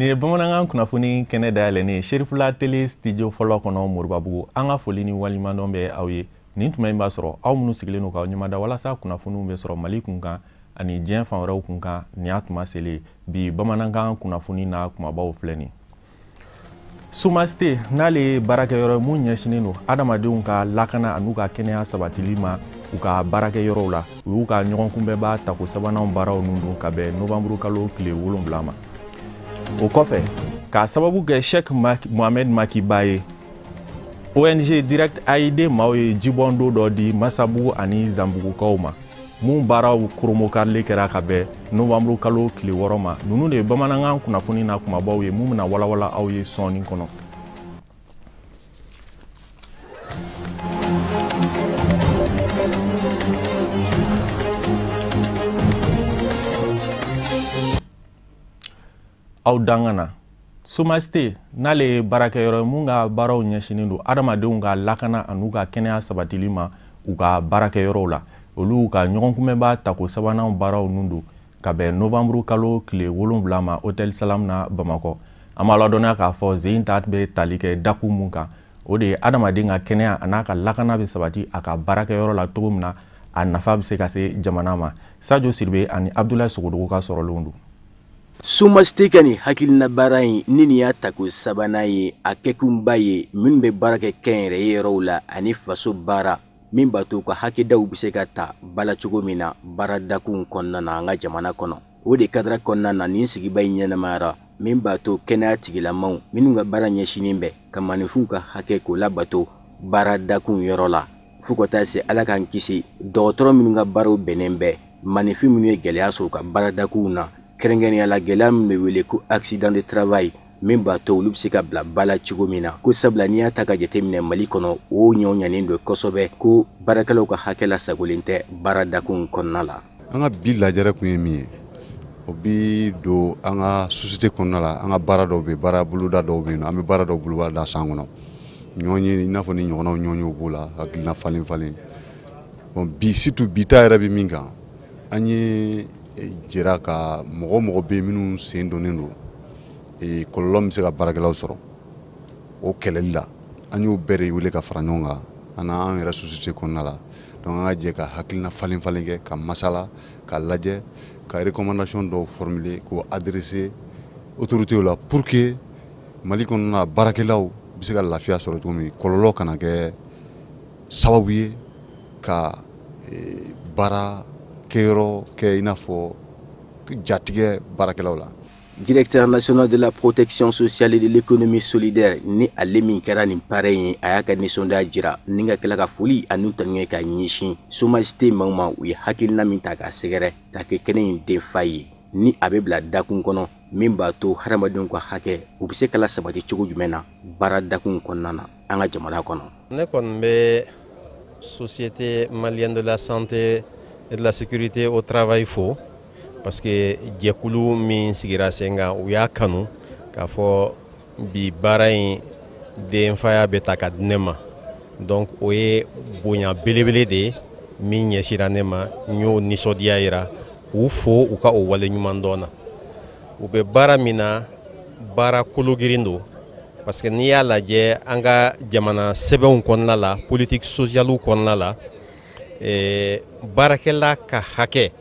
Nin ye bamanankan kunnafoni kɛnɛ dayɛlɛnnen Serifula Tele studio fɔlɔ kɔnɔ Moribabugu. An ka foli ni waleɲumandɔn bɛ aw ye. Nin tuma in b'a sɔrɔ aw minnu sigilen don k'aw ɲɛmada walasa kunnafoniw bɛ sɔrɔ Mali kunkan ani diɲɛ fan wɛrɛw kunkan. Nin y'a tuma selen bi bamanankan kunnafoni n'a kumabaw filɛ nin. Somasite n'ale ye baarakɛyɔrɔ mun ɲɛsinnen don adamadenw ka lakana an'u ka kɛnɛya sabatili ma u ka baarakɛyɔrɔw la, u y'u ka ɲɔgɔn kunbɛnba tako sabanan baaraw nun don ka bɛn novanburu kalo tile 7 ma. O kɔfɛ, k'a sababu kɛ Sheikh Mohamed Makiba ye, ONG Direct AID maaw ye jibɔndo dɔ di Masabugu ani Zanbugukaw ma mun baaraw koromokarili kɛra ka bɛn novanburu kalo tile 6 ma. Ninnu de ye bamanankan kunnafoni na kumabaw ye mun bɛna walawala aw ye sɔɔni kɔnɔ. Aw dangana Somasite n'ale ye baarakɛyɔrɔ ye mun ka baaraw ɲɛsinnen don adamadenw ka lakana an'u ka kɛnɛya sabatili ma u ka baarakɛyɔrɔw la, olu ka ɲɔgɔn kunbɛnba tako sabanan baaraw nun don ka bɛn novanburu kalo tile 7 ma Hôtel Salam na Bamakɔ. An b'a ladɔnniya k'a fɔ ze in ta bɛ tali kɛ dakun mun kan, o de ye adamaden ka kɛnɛya an'a ka lakana bɛ sabati a ka baarakɛyɔrɔ la cogo min na, a nafa bɛ se ka se jamana ma. Sadio Siribe ani Abdoulaye Sogodogo ka sɔrɔlenw don. Somasite ka nin hakilina baara in ni nin y'a tako sabanan ye, a kɛkunba ye minnu bɛ baara kɛ kɛnyɛrɛye yɔrɔw la ani faso baara min b'a to u ka hakɛdaw bɛ se ka ta bala cogo min na baara dakunw kɔnɔna na an ka jamana kɔnɔ. O de kadara kɔnɔna na nin sigiba in ɲɛnamayara min b'a to kɛnɛya tigilamaw minnu ka baara ɲɛsinnen bɛ ka maninfinw ka hakɛ k'o labato baara dakunw yɔrɔ la, fo ka taa se Ala k'an kisi dɔgɔtɔrɔ minnu ka baaraw bɛnnen bɛ maninfin minnu ye gɛlɛya sɔrɔ u ka baara dakunw na, kɛrɛnkɛrɛnnenya la gɛlɛya min bɛ wele ko accident de travail min b'a to olu bɛ se ka bila ba la cogo min na. Ko sabula n'i y'a ta ka jateminɛ Mali kɔnɔ, o ɲɔw ɲanen don kosɛbɛ ko baarakɛlaw ka hakɛ lasagolen tɛ baara dakunw kɔnɔna la. An ka bi lajɛrɛ kun ye min ye, o bi don an ka société kɔnɔna la, an ka baara dɔw bɛ, baara boloda dɔw bɛ yen nɔ, an bɛ baara dɔw boloda san kɔnɔ. Ɲɔgɔn ye i n'a fɔ ni ɲɔgɔnnaw ɲɔgɔn ye b'o la, hakilina falen falen. Bon, bi surtout bi ta yɛrɛ bɛ min kan, an ye jɛra ka mɔgɔ mɔgɔ bɛ minnu sen donnen don kɔlɔlɔ min bɛ se ka baarakɛlaw sɔrɔ o kɛlɛli la, an y'o bɛɛ de wele ka fara ɲɔgɔn kan an n'an yɛrɛ société kɔnɔna la. Donc an ka jɛ ka hakilina falen falen kɛ, ka masala, ka lajɛ, ka recommandation dɔw formuler k'o adresser autorités la pour que Mali kɔnɔna la baarakɛlaw bɛ se ka lafiya sɔrɔ cogo min, kɔlɔlɔ kana kɛ sababu ye ka baara kɛyɔrɔ kɛ i n'a fɔ jatigɛ baarakɛlaw la. Directeur national de la protection sociale et de l'économie solidaire ni ale min kɛra nin baara in, a y'a ka nisɔndiya jira ni ka tila ka foli ani tanu ka ɲɛsin Somasite maaw ma, u ye hakilina min ta k'a sɛgɛrɛ k'a kɛ kɛnɛ in denfa ye ni a bɛ bila dakun kɔnɔ min b'a to hadamadenw ka hakɛ u bɛ se ka lasabati cogo jumɛn na baara dakun kɔnɔna na an ka jamana kɔnɔ. Ne kɔni bɛ Société malienne de la santé et de la sécurité au travail fo, parce que jɛkulu min sigira sen kan, u y'a kanu k'a fɔ bi baara in denfaya bɛ ta ka di ne ma. Donc o ye bonya belebele de ye min ɲɛsira ne ma, n y'o nisɔndiya yira k'u fo u ka o wale ɲuman dɔn na. U bɛ baara min na, baara kologirin don, parce que n'i y'a lajɛ an ka jamana sɛbɛnw kɔnɔna la, politique sociale kɔnɔna la, baarakɛla ka hakɛ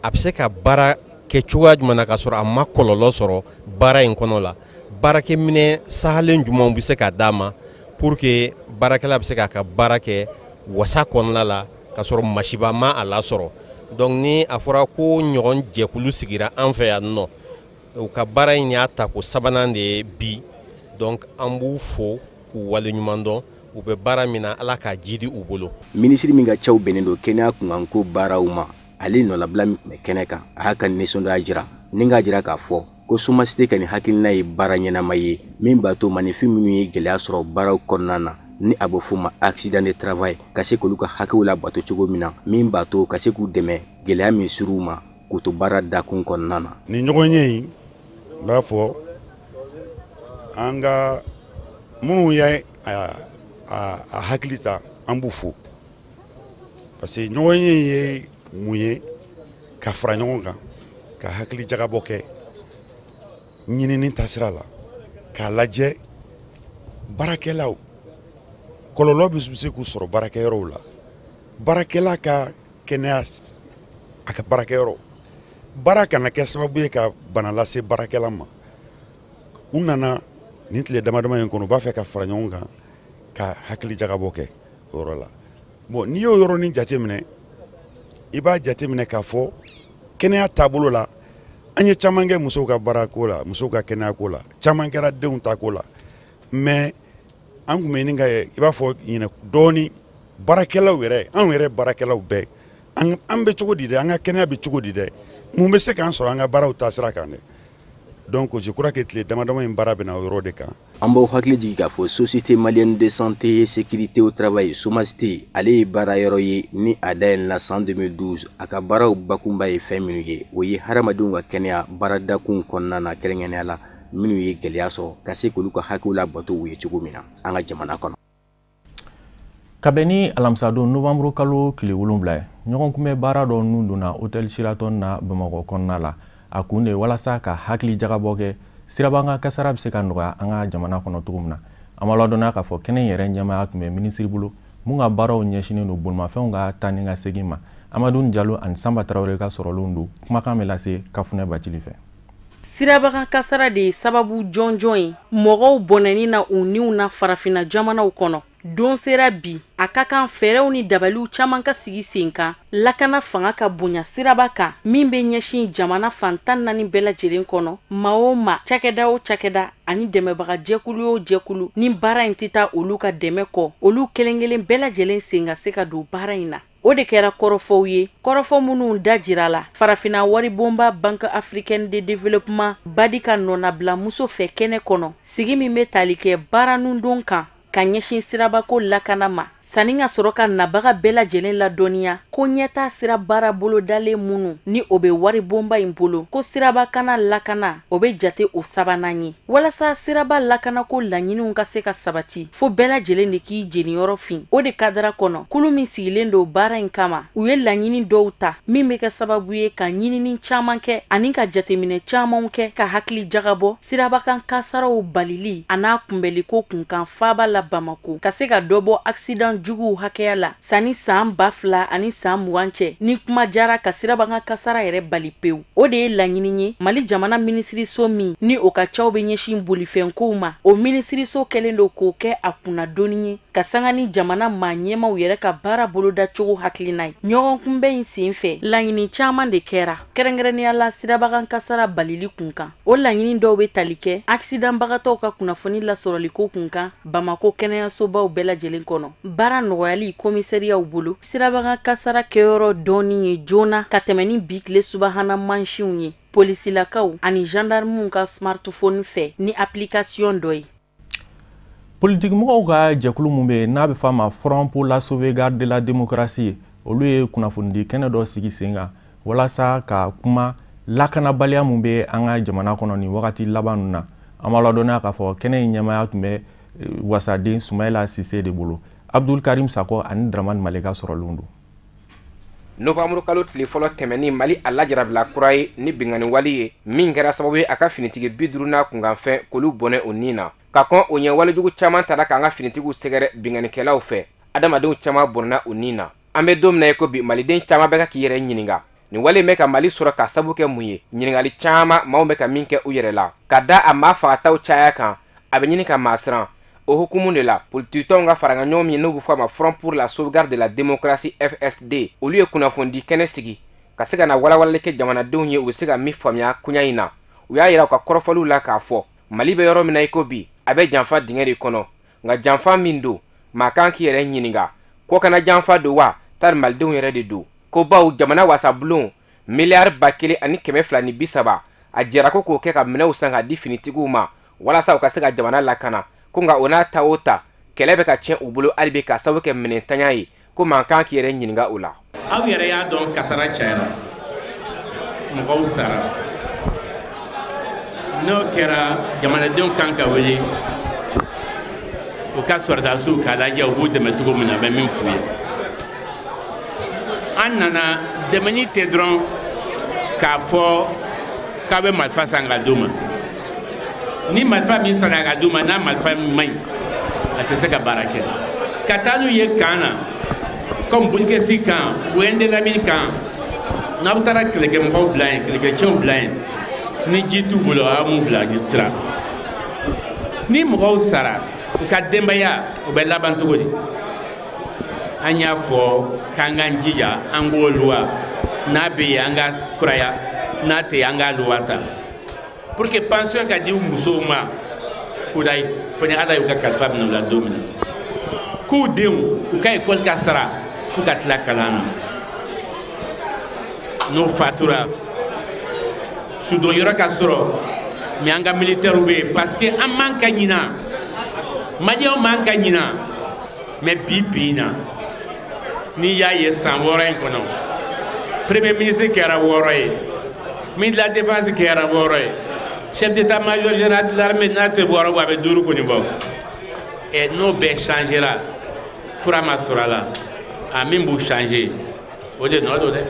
a bɛ se ka baara kɛ cogoya jumɛn na k'a sɔrɔ a ma kɔlɔlɔ sɔrɔ baara in kɔnɔ la, baarakɛminɛ sahalen jumɛnw bɛ se ka d'a ma pour que baarakɛla bɛ se k'a ka baara kɛ wasa kɔnɔna la k'a sɔrɔ masiba ma a lasɔrɔ. Donc ni a fɔra ko ɲɔgɔn jɛkulu sigira an fɛ yan nɔ, u ka baara in y'a tako sabanan de ye bi. Donc an b'u fo k'u waleɲuman dɔn, u bɛ baara min na, Ala k'a jidi u bolo. Minisiri min ka cɛw bɛnnen don kɛnɛya kunkanko baaraw ma, ale nɔlabila min tun bɛ kɛnɛ kan, a y'a ka nisɔndiya jira ni k'a jira k'a fɔ ko Somasite ka nin hakilina ye baara ɲɛnama ye min b'a to maninfin minnu ye gɛlɛya sɔrɔ baaraw kɔnɔna na ni a bɛ f'o ma accident de travail, ka se k'olu ka hakɛw labato cogo min na, min b'a to ka se k'u dɛmɛ gɛlɛya min sur'u ma k'u to baara dakun kɔnɔna na. Nin ɲɔgɔn ye in, n b'a fɔ an ka minnu ye a hakili ta, an b'u fo, parce que ɲɔgɔn ye ye mun ye, ka fara ɲɔgɔn kan ka hakili jagabɔ kɛ. Ɲinini taasira la k'a lajɛ baarakɛlaw kɔlɔlɔ bɛ se k'u sɔrɔ baarakɛyɔrɔw la, baarakɛla ka kɛnɛya a ka baarakɛyɔrɔ, baara kana kɛ sababu ye ka bana lase baarakɛla ma. U nana nin tile dama dama in kɔnɔ, u b'a fɛ ka fara ɲɔgɔn kan ka hakili jagabɔ kɛ o yɔrɔ la. Bon, n'i y'o yɔrɔnin jateminɛ, i b'a jateminɛ k'a fɔ kɛnɛya taabolo la, an ye caman kɛ musow ka baarako la, musow ka kɛnɛyako la, caman kɛra denw tako la, mais an tun bɛ ɲini ka i b'a fɔ ɲinɛ dɔɔni baarakɛlaw yɛrɛ, anw yɛrɛ baarakɛlaw bɛɛ, an bɛ cogo di dɛ, an ka kɛnɛya bɛ cogo di dɛ, mun bɛ se k'an sɔrɔ an ka baaraw taasira kan dɛ. Donc je crois que tile dama dama in baara bɛna o yɔrɔ de kan. An b'aw hakili jigin k'a fɔ Société malienne de santé et sécurité au travail, SOMAST, ale ye baara yɔrɔ ye ni a dayɛlɛla san 2012. A ka baaraw bakunba ye fɛn minnu ye, o ye hadamadenw ka kɛnɛya baaradakun kɔnɔna na, kɛrɛnkɛrɛnnenya la minnu ye gɛlɛya sɔrɔ, ka se k'olu ka hakɛw labato u ye cogo min na an ka jamana kɔnɔ. Kabɛn ni alamisadon novembre kalo tile 7 ye, ɲɔgɔn kunbɛ baara dɔ nun donna hôtel Sheraton na Bamakɔ kɔnɔna la. A kun de ye walasa ka hakili jagabɔ kɛ sirabakan kasara bɛ se ka nɔgɔya an ka jamana kɔnɔ cogo min na. An b'a ladɔnniya k'a fɔ kɛnɛ in yɛrɛ ɲɛmaaya tun bɛ minisiri bolo mun ka baaraw ɲɛsinnen don bolimafɛnw ka taa ni ka segin ma. Amadu Jalo ani Sanba Tarawele ka sɔrɔlenw don. Kumakan bɛ lase Kafunɛ Bacili fɛ. Sirabakan kasara de ye sababu jɔnjɔn ye mɔgɔw bɔnɛni na u niw na farafinna jamanaw kɔnɔ. Don sera bi, a ka kan fɛɛrɛw ni dabaliw caman ka sigi sen kan lakana fanga ka bonya siraba kan min bɛ ɲɛsin jamana fan 14 bɛɛ lajɛlen kɔnɔ. Maa o maa, cakɛda o cakɛda ani dɛmɛbaga jɛkulu o jɛkulu ni baara in tɛ taa olu ka dɛmɛ kɔ, olu kelen kelen bɛɛ lajɛlen sen ka se ka don baara in na. O de kɛra kɔrɔfɔw ye, kɔrɔfɔ minnu da jira la farafinna waribonba Banque africaine de développement BADI ka nɔnabila muso fɛ kɛnɛ kɔnɔ, sigi min bɛ tali kɛ baara nundon kan ka ɲɛsin sirabako lakana ma, sanni ka sɔrɔ ka nabaga bɛɛ lajɛlen ladɔnniya ko ɲɛta sira baara bolodalen minnu ni o bɛ waribonba in bolo, ko siraba kana lakana o bɛ jate o sabanan ye. Walasa siraba lakanako laɲiniw ka se ka sabati, fo bɛɛ lajɛlen de k'i jeniyɔrɔ fin. O de kadara kɔnɔ, kulu min sigilen don baara in kama, u ye laɲini dɔw ta min bɛ kɛ sababu ye ka ɲinini caman kɛ ani ka jateminɛ camanw kɛ ka hakili jagabɔ sirabakan kasaraw balili a n'a kunbɛnliko kunkan faaba la Bamako, ka se ka dɔ bɔ accident juguw hakɛya la sanni san 2020 cɛ, ni kuma jara ka sirabakan kasara yɛrɛ bali pewu. O de ye laɲini ye Mali jamana minisiriso min ni o ka caw bɛ ɲɛsin bolifɛnkow ma, o minisiriso kɛlen don k'o kɛ a kunnadonni ye ka sanga ni jamana maa ɲɛmaw yɛrɛ ka baara bolodacogo hakilina ye. Ɲɔgɔn kunbɛn in sen fɛ, laɲini caman de kɛra, kɛrɛnkɛrɛnnenya la sirabakan kasara balili kunkan. O laɲini dɔw bɛ tali kɛ accidentbagatɔw ka kunnafoni lasɔrɔliko kunkan Bamako kɛnɛyasobaw bɛɛ lajɛlen kɔnɔ, baara nɔgɔyali komisɛriyaw bolo, sirabakan kasara kɛyɔrɔ dɔɔni ye joona ka tɛmɛ ni bi tile subahana mansinw ye, polisilakaw ani gendarmew ka smartphone fɛ ni application dɔ ye. Politikimɔgɔw ka jɛkulu mun bɛ yen n'a bɛ f'a ma Front pour la sauvegarde de la démocratie, olu ye kunnafonidi kɛnɛ dɔ sigi sen kan walasa ka kuma lakanabaliya mun bɛ an ka jamana kɔnɔ nin wagati laban ninnu na. An b'a ladɔnniya k'a fɔ kɛnɛ in ɲɛmaaya tun bɛ wasaden Sumayila Sise de bolo. Abdul Karim Sakɔ ani Dramane Malika sɔrɔlenw don. Novembre kalo tile fɔlɔ tɛmɛni, Mali a lajarabila kura ye ni binkanni wale ye min kɛra sababu ye a ka finitigi 50 n'a kunkanfɛn k'olu bɔnɛ o nin na. Ka kɔn o ɲɛ, walejugu caman tara k'an ka finitigiw sɛgɛrɛ binkannikɛlaw fɛ, adamadenw caman bɔnɛna o nin na. An bɛ don min na i ko bi, maliden caman bɛ ka k'i yɛrɛ ɲininka nin wale bɛ ka Mali sɔrɔ ka sababu kɛ mun ye. Ɲininkali caman maaw bɛ ka min kɛ u yɛrɛ la ka da a maa fagataw caya kan, a bɛ ɲini ka maa siran. O hukumu de la, politikitɔnw ka faraɲɔgɔn min n'u bɛ fɔ a ma Front pour la sauvegarde de la démocratie FSD, olu ye kunnafonidi kɛnɛ sigi ka se ka na walawalali kɛ jamanadenw ye u bɛ se ka min faamuya koɲa in na. U y'a yira u ka kɔrɔfɔliw la k'a fɔ Mali bɛ yɔrɔ min na i ko bi, a bɛ janfa dingɛ de kɔnɔ, nka janfa min don, maa kan k'i yɛrɛ ɲininka kɔkanna janfa don wa tari malidenw yɛrɛ de don. Ko baw jamana wasabulon miliyari 1230 a jɛra ko k'o kɛ ka minɛnw san ka di finitigiw ma walasa u ka se ka jamana lakana. Ko nka o n'a ta o ta, kɛlɛ bɛ ka tiɲɛ u bolo hali bi ka sababu kɛ minɛntanya ye, ko man kan k'i yɛrɛ ɲininka o la. Aw yɛrɛ y'a dɔn kasara cayara, mɔgɔw sara. N'o kɛra, jamanadenw kan ka wele u ka sɔrɔdasiw k'a lajɛ u b'u dɛmɛ cogo min na, a bɛ min f'u ye. An nana dɛmɛni tɛ dɔrɔn k'a fɔ k'a bɛ marifa san ka d'u ma. Ni marifa min sanna ka d'u ma, n'a marifa man ɲi, a tɛ se ka baara kɛ. Ka taa n'u ye camp na, comme Boulkessi camp ou Indelamine camp, n'aw taara kɛlɛkɛmɔgɔw bila yen, kɛlɛkɛcɛw bila yen, ni ji t'u bolo, aw m'u bila sira. Ni mɔgɔw sara, u ka denbaya u bɛ laban cogo di? An y'a fɔ k'an k'an jija, an k'o loi n'a bɛ yen, an ka kuraya, n'a tɛ yen, an k'a loi ta pour que pension ka di musow ma kudayi, fo ni Ala y'u ka kalifa minɛ u la don min na, k'u denw u ka école ka sara f'u ka tila kalan na. N'o fatura, sudon yɔrɔ ka sɔrɔ. Mais an ka militaires bɛ yen, parce que an man ka ɲina, Maliyɛnw man ka ɲina. Mais bi bi in na, n'i y'a ye san 6 in kɔnɔ, premier ministre kɛra 6 ye, ministre de la défense kɛra 6 ye, chef d'état-major général de l'armée n'a tɛ 6 bɔ, a bɛ 5 kɔni bɔ. Ɛ, n'o bɛɛ changera, fura ma sɔrɔ a la, a min b'u changer, o de nɔ don dɛ.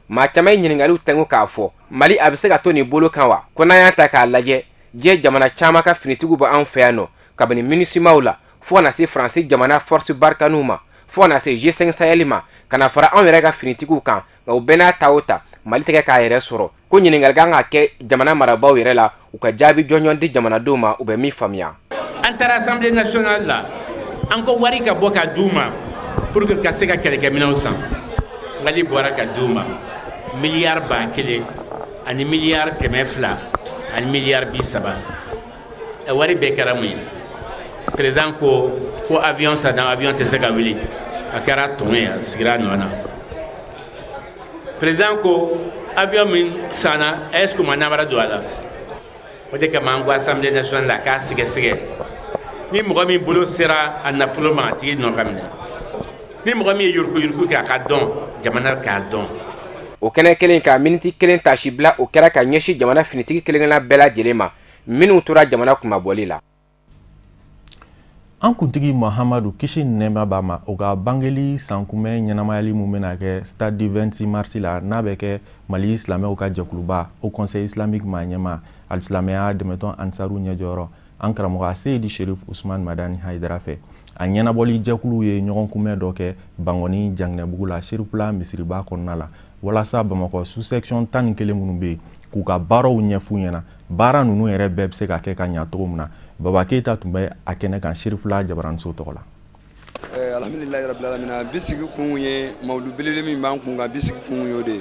Maa caman ye ɲininkaliw tɛnku k'a fɔ Mali a bɛ se ka to nin bolo kan wa? Ko n'an y'a ta k'a lajɛ, diɲɛ jamana caman ka finitigiw bɛ anw fɛ yan nɔ, kabini MINUSMAw la fo ka na se Faransi jamana force Barkhane ma, fo ka na se G5 Sahel ma, ka na fara anw yɛrɛ ka finitigiw kan. Nka o bɛɛ n'a ta o ta, Mali tɛ kɛ k'a yɛrɛ sɔrɔ. Ko ɲininkali kan ka kɛ jamana marabaaw yɛrɛ la, u ka jaabi jɔnjɔn di jamanadenw ma, u bɛ min faamuya. An taara Assemblée nationale la, an ko wari ka bɔ ka d'u ma pour que ka se ka kɛlɛkɛminɛnw san. Mali bɔra ka d'u ma miliyari 1000 ani miliyari 200 ani miliyari 30. Ɛ, wari bɛɛ kɛra mun ye? Président ko ko avion sanna, avion tɛ se ka wuli, a kɛra tɔn ye, a sigira a nɔ na. Président ko avion min sanna, est ce que u ma namara don a la? O de kama an ko Assemblée nationale la k'a sɛgɛsɛgɛ. Ni mɔgɔ min bolo sera a nafolo ma, a tigi nɔ ka minɛ. Ni mɔgɔ min ye yuruguyurugu kɛ, a ka dɔn, jamana k'a dɔn. O kɛnɛ kelen ka miniti 1 tasi bila, o kɛra ka ɲɛsin jamana finitigi kelen-kelenna bɛɛ lajɛlen ma minnu tora jamana kunmabɔli la. An kuntigi Mahamadu, kisi ni nɛɛma b'a ma, o ka bangeli sankunbɛn ɲɛnamayali mun bɛna kɛ stade du 26 mars la, n'a bɛ kɛ Mali silamɛw ka jɛkuluba au Conseil islamique maa ɲɛma, alisilamɛya dɛmɛtɔn Ansaru ɲɛjɔyɔrɔ, an karamɔgɔ Seyidi Sherif Usman Madani Hayidara fɛ, a ɲɛnabɔli jɛkuluw ye ɲɔgɔn kunbɛn dɔ kɛ Bangɔni Janginɛbugu la, Serifula misiriba kɔnɔna la, walasa Bamakɔ sous-section 11 minnu bɛ yen, k'u ka baaraw ɲɛf'u ɲɛna, baara ninnu yɛrɛ bɛɛ bɛ se ka kɛ ka ɲa cogo min na. Baba Keyita tun bɛ a kɛnɛ kan Serifula jabaraniso tɔgɔ la. Alhamdulilayi rabbil alamina. Bi sigi kun ye mawulu belebele min b'an kun kan, bi sigi kun y'o de ye.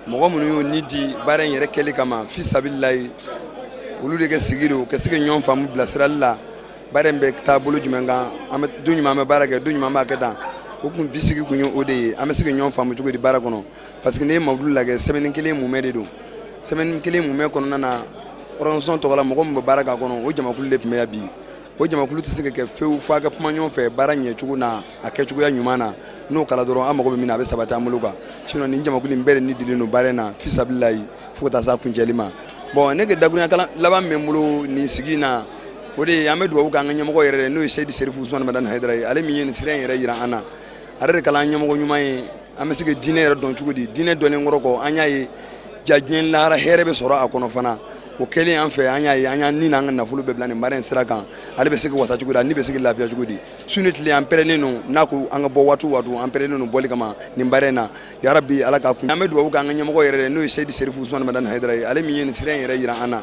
Mɔgɔ minnu y'o ni di baara in yɛrɛ kɛli kama fi sabililayi, olu de kɛ sigi don ka se ka ɲɔgɔn faamu bilasirali la, baara in bɛ taa bolo jumɛn kan, an bɛ don jumɛn an bɛ baara kɛ, don jumɛn an b'a kɛ tan. O kun bi sigi kun ye o de ye, an bɛ se ka ɲɔgɔn faamu cogo di baara kɔnɔ? Parce que n'i ye mawulu lajɛ, semaine kelen mumɛ de don. Semaine kelen mumɛ kɔnɔna na, organisation tɔgɔ la, mɔgɔ min bɛ baara k'a kɔnɔ, o jamakulu de tun bɛ yan bi. O jamakulu tɛ se ka kɛ fewu f'a ka kuma ɲɔgɔn fɛ baara ɲɛcogo n'a a kɛcogoya ɲuman na. N'o kɛra dɔrɔn, an mago bɛ min na, a bɛ sabati an bolo kan. Sinon nin jamakulu in bɛɛ de ni dilen don baara in na fi sabililayi fo ka taa se a kuncɛli ma. Bon, ne ka dakurunya kalan laban min bɛ n bolo nin sigi in na, o de ye an bɛ dugawu kɛ an ka ɲɛmɔgɔ yɛrɛ ye, n'o ye Seyidi Serifu Usumani Madani Hayidara ye, ale min ye nin sira in yɛrɛ yira an na. A yɛrɛ de kɛla an ɲɛmɔgɔ ɲuman ye. An bɛ se ka diinɛ yɛrɛ dɔn cogo di? Diinɛ dɔnnen kɔrɔ kɔ, an y'a ye ja diɲɛ lahara hɛrɛ bɛ sɔrɔ a kɔnɔ fana. O kɛlen an fɛ, an y'a ye an y'an ni n'an ka nafolo bɛɛ bila nin baara in sira kan. Ale bɛ se ka wasa cogo di? Ani bɛ se ka lafiya cogo di? Su ni tile an pɛrɛnnen don, n'a ko an ka bɔ waati o waati, an pɛrɛnnen don bɔli kama nin baara in na. Yarabi, Ala k'a kun. An bɛ dugawu kɛ an ka ɲɛmɔgɔ yɛrɛ ye, n'o ye Seyidi Serifu Usumani Madani Hayidara ye, ale min ye nin sira in yɛrɛ yira an na.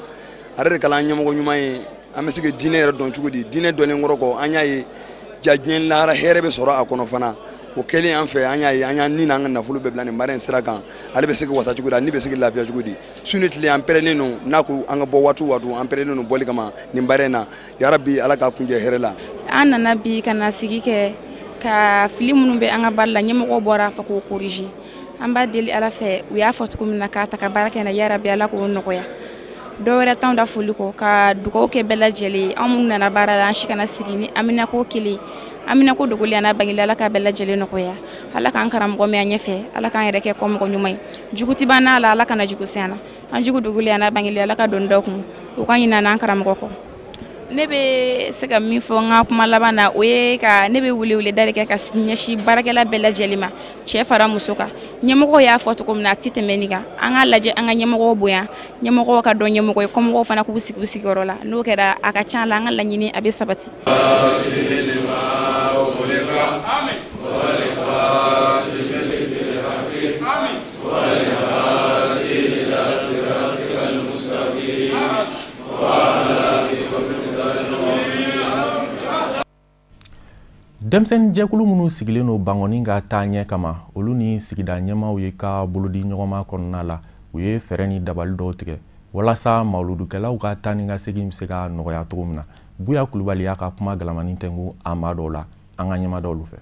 A yɛrɛ de kɛla an ɲɛmɔgɔ ɲuman ye. An bɛ se ka diinɛ yɛrɛ dɔn cogo di? Diinɛ dɔnnen kɔrɔ kɔ, an y'a ye ja diɲɛ lahara hɛrɛ bɛ sɔrɔ a kɔnɔ fana. O kɛlen an fɛ, an y'a ye an y'an ni n'an ka nafolo bɛɛ bila nin baara in sira kan. Ale bɛ se ka wasa cogo di? Ani bɛ se ka lafiya cogo di? Su ni tile an pɛrɛnnen don, n'a ko an ka bɔ waati o waati, an pɛrɛnnen don bɔli kama nin baara in na. Yarabi, Ala k'a kuncɛ hɛrɛ la. An nana bi ka na sigi kɛ ka fili minnu bɛ an ka baara la, ɲɛmɔgɔw bɔra a fɔ k'o corriger. An b'a deli Ala fɛ, u y'a fɔ cogo min na k'a ta ka baara kɛ na, yarabi Ala k'o nɔgɔya. Dɔw wɛrɛ t'anw da foli kɔ, ka dugawu kɛ bɛɛ lajɛlen ye. Anw minnu nana baara la, an si kana sigi ni aminako kelen, aminako dogolen n'a bangeli, Ala k'a bɛɛ lajɛlen nɔgɔya. Ala k'an karamɔgɔ mɛn an ɲɛfɛ, Ala k'an yɛrɛ kɛ kɔmɔgɔ ɲuman ye. Jugu tɛ ban n'a la, Ala kana jugu se an na. An jugu dogolen n'a bangeli, Ala ka don dɔ kun, u ka ɲinɛ n'an karamɔgɔ kɔ. Ne bɛ se ka min fɔ n ka kuma laban na, o ye ka ne bɛ weleweleda de kɛ ka ɲɛsin baarakɛla bɛɛ lajɛlen ma, cɛ fara muso kan. Ɲɛmɔgɔw y'a fɔ cogo min na, a tɛ tɛmɛ nin kan. An k'a lajɛ an ka ɲɛmɔgɔw bonya, ɲɛmɔgɔw ka dɔn ɲɛmɔgɔ ye, kɔmɔgɔw fana k'u sigi u sigiyɔrɔ la. N'o kɛra, a ka ca la an ka laɲini a bɛ sabati. Denmisɛnnin jɛkulu minnu sigilen don Bankɔni ka taaɲɛ kama, olu ni sigida ɲɛmaaw ye ka bolodi ɲɔgɔnma kɔnɔna la, u ye fɛɛrɛ ni dabali dɔw tigɛ walasa mawuludukɛlaw ka taa ni ka segin bɛ se ka nɔgɔya cogo min na. Buya Kulubali y'a ka kuma galamani tɛnku a maa dɔw la, an ka ɲɛma dɔw fɛ.